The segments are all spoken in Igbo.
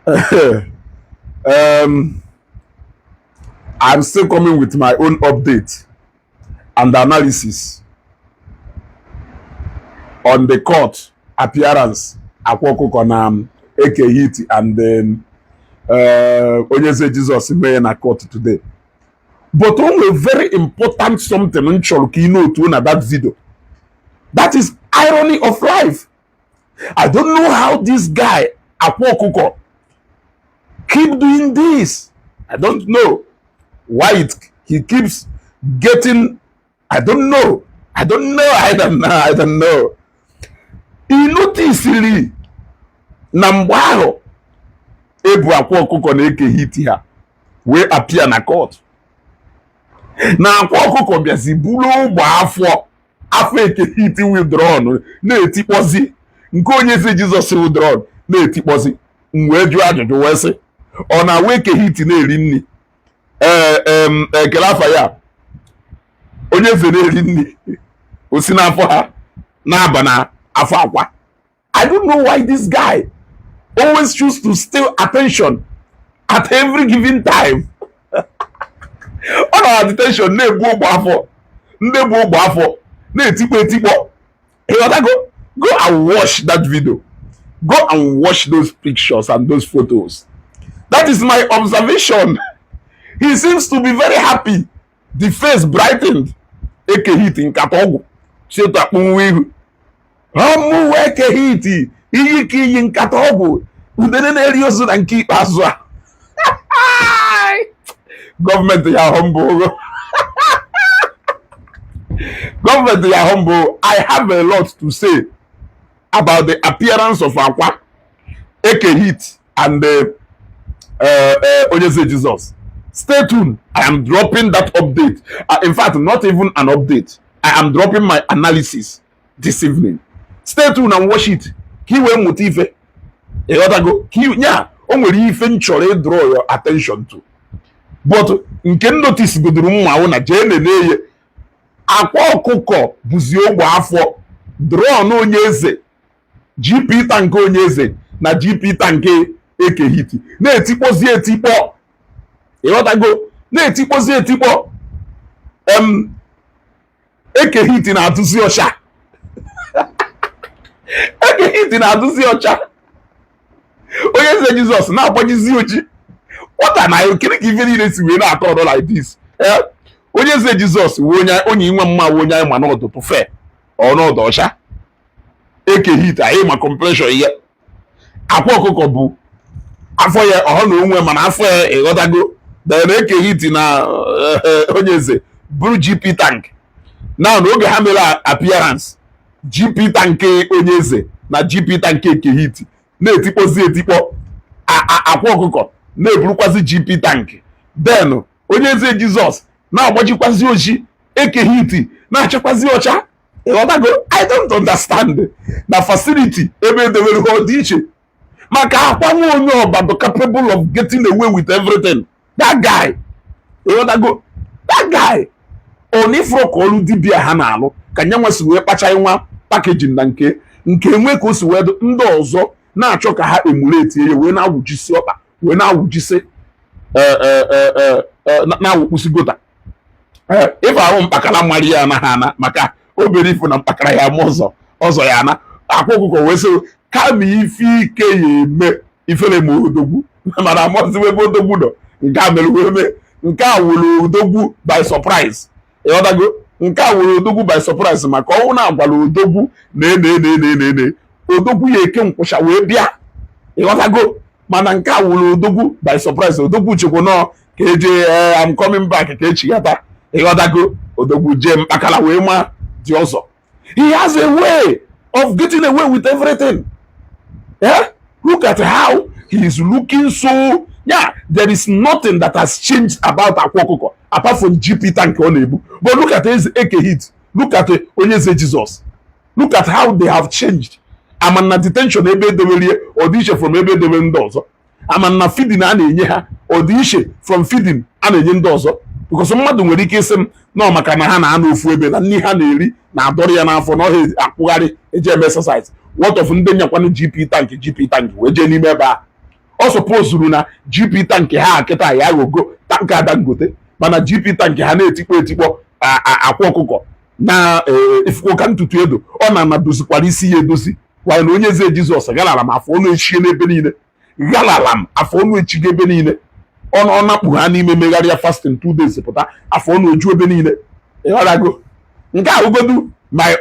I'm still coming with my own update and analysis on the court appearance Akwa Ọkụkọ na Eke Hit and Onyeze Jesus mee na court today. But o nwere very important something m chọrọ ka ị note na that video. That is irony of life. I don't know how this guy Akwa Ọkụkọ keep doing this. I don't know why he keeps getting. I don't know. I don't know. I don't know. I don't know. Ị noticiri na mgbe ahụ ebu Akwa Ọkụkọ na Eke Hit ha wee appear na court, na Akwa Ọkụkọ bịazi buru ụgbọ afọ afọ Eke Hit withdrawn na-etikpọzi nke Onye Eze Jizọs withdrawn na-etikpọzi. M wee jụọ ajụjụ wee sị, ọ na-awa Eke Hit na-eri nri, ee, ekele afa ya, Onye Eze na-eri nri, o si n'afọ ha na-aba na afọ Akwa? I don't know why this guy always choose to steal attention at every given time. Ọ nọ na detention na-ebu ụgbọ afọ, ndị bụ ụgbọ afọ na-etikpọ etikpọ. Ịghọtago? Go and watch that video. Go and watch those pictures and those photos. That is my observation. He seems to be very happy, the face brightened. Eke Hit nkata ọgwụ si otu akpụnwụ ihu ọmụwa. Eke Hit iyi ka iyi nkata ọgwụ udene na-eri ozu na nke ikpeazụ a, gọọmenti ya ahụ mbụ, gọọmenti ya ahụ mbụ. I have a lot to say about the appearance of Akwa, Eke Hit and Onyeze Jesus. Stay tuned. I am dropping that update. In fact, not even an update. I am dropping my analysis this evening. Stay tuned and watch it. Ka ị wee mụta ife. Ịghọtago? Ka ị nya o nwere ife m chọrọ ịdraw your attention to. But nke m notice godoro mma wụ na jee nene ye. Akwa Ọkụkọ bụzi ogbe afọ drọn Onye Eze, GP tank Onye Eze na GP tank Eke Hit na-etikpọzi etikpọ. Ịghọtago? Na-etikpọzi etikpọ. Eke Hit na-atụzi ọcha. Eke Hit na-atụzi ọcha. Onye Eze Jizọs na-agbajizi oji nwata na okiri ka ife niile si wee na-atọ ọdọ like this. Eh, Onye Eze Jizọs wee onye inwe mma wee onye anyị ma n'ọdụtụ fe ọnọdụ ọcha. Eke Hit anyị ma complexion ya. Akwa Ọkụkọ bụ afọ ya ọha na onwe mana afọ ya. Ịghọtago? Then Eke Hit na Onye Eze bụrụ GP tank. Now n'oge ha mere appearance, GP tank Onye Eze na GP tank Eke Hit na-etikpọzi etikpọ. Akwa Ọkụkọ na-eburukwazi GP tank. Then Onye Eze Jizọs na-agbajikwazi oji. Eke Hit na-achakwazi ọcha. Ịghọtago? I don't understand. Na facility ebe edewere ha ọ dị iche, maka Akwa nwa onye ọba bụ capable of getting away with everything, that guy. Ịghọtago? That guy, ọ na ifuru ka ọrụ dibịa ha na-alụ ka nyanwa si wee kpacha nwa packaging na nke enwe ka o si wee dị. Ndị ọzọ na-achọ ka ha emulate ya wee na-awụjisi ọkpa, wee na-awụjisi, na-awụkpusi gota. Ife ahụ mkpakara mara ya anaghị ana maka obere ifo na mkpakara ya ama ọzọ ọzọ ya ana. Akwa Ọkụkọ wee sị kama ife ike ya eme ifere ma odogwu mana amaziwe ebe odogwu nọ. Nke a mere wee mee nke a wụrụ odogwu by surprise. Ịghọtago? Nke a wụrụ odogwu by surprise, maka ọnwụ na-agwara odogwu na ene ene ene ene ene odogwu ya eke nkwụcha wee bịa. Ịghọtago? Mana nke a wụrụ odogwu by surprise. Odogwu chekwa nọ ka eje, "I'm coming back," ka echighata. Ịghọtago? Odogwu jee mkpakara wee ma dị ọzọ. He has a way of getting away with everything. Yeah? Look at how he is looking. So yeah, there is nothing that has changed about Akwa Ọkụkọ apart from GP tank ọ na-ebu. But look at Eke Hit, look at Onye Eze Jesus, look at how they have changed. Ama na detention ebe edewerie ọ dị iche from ebe edewe ndị ọzọ. Ama na feeding a na-enye ha ọ dị iche from feeding a na-enye ndị ọzọ, because mmadụ nwere ike ịsị m nọ maka na ha na-anọ ofu ebe na nri ha na-eri na-adọrọ ya n'afọ na ọha akwụgharị eji eme exercise. What of ndị nyakwanụ GP tank, GP tank wee jee n'ime ebe a? Ọ supposuru na GP tank ha kịta ya aghọgo tanker Dangote, mana GP tank ha na-etikpọ etikpọ akwa ọkụkọ na ifuko ka ntutu edo. Ọ na dozikwara isi ya edozi kwanye na onye eze Jizọs galara m afọ ọnụ echie n'ebe niile, ghalala m afọ ọnụ echigo ebe niile. Ọ nakpu ha n'ime megharịa fasting 2 days, pụta, afọ ọnụ eju ebe niile. Ịghọtago? Nke a ugodu my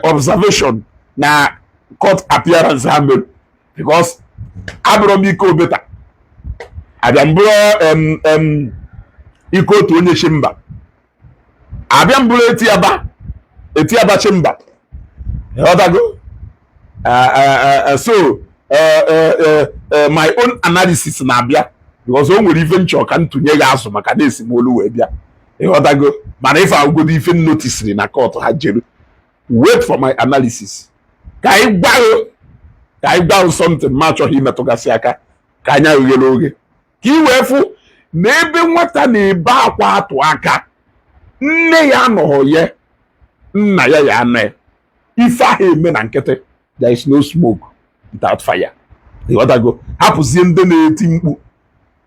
observation na court appearance ha mere, because abụrụ m ike obeta abịa m bụrụ ike otu onye chimba, abịa m bụrụ etiaba etiaba chimba. Ịghọtago? So my own analysis na-abịa because o nwere ife nchọ ka ntụnye gị azụ maka na esemolu wee bịa. Ịghọtago? Mana ife agụgodo ife notisiri na court ha jeru, wait for my analysis ka anyị gwaghị something ma achọghị imetụgasị aka ka anya ghere oghe, ka ị wee fụ na ebe nwata na-ebe akwa atụ aka nne ya anọghọ ya, nna ya ya anọ ya. Ife ahụ eme na nkịtị, there is no smoke without fire. Ịghọtago? Hapụzie ndị na-eti mkpu,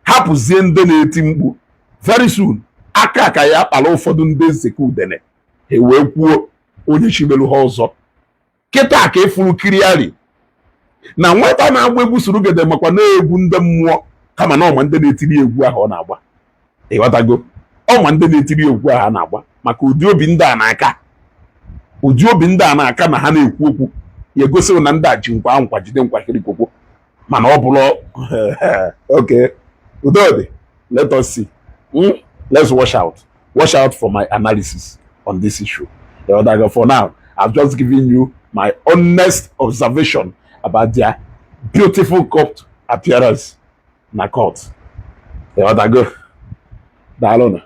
hapụzie ndị na-eti mkpu. Very soon aka ka ya kpara ụfọdụ ndị nzekọ udene, ha wee kwuo onye chimelu ha ọzọ. Kịta ka ịfụrụ kiriari na nwata na-agba egwu surugede, makwa na-egwu ndị mmụọ, kama na ọma ndị na-etiri egwu ahụ ọ na-agba. Ịghọtago? Ọma ndị na-etiri egwu ahụ a na-agba maka ụdị obi ndị a na-aka, ụdị obi ndị a na-aka na ha na-ekwu okwu ya egosi na ndị a ji nkwa nkwa jide nkwa kirikokwo, mana ọ bụrụ okay. Udo dị. Let us see. Let's watch out, watch out for my analysis on this issue. Ịghọtago? For now, I've just given you my honest observation about their beautiful court appearance na court. Ịghọtago? Daalụ.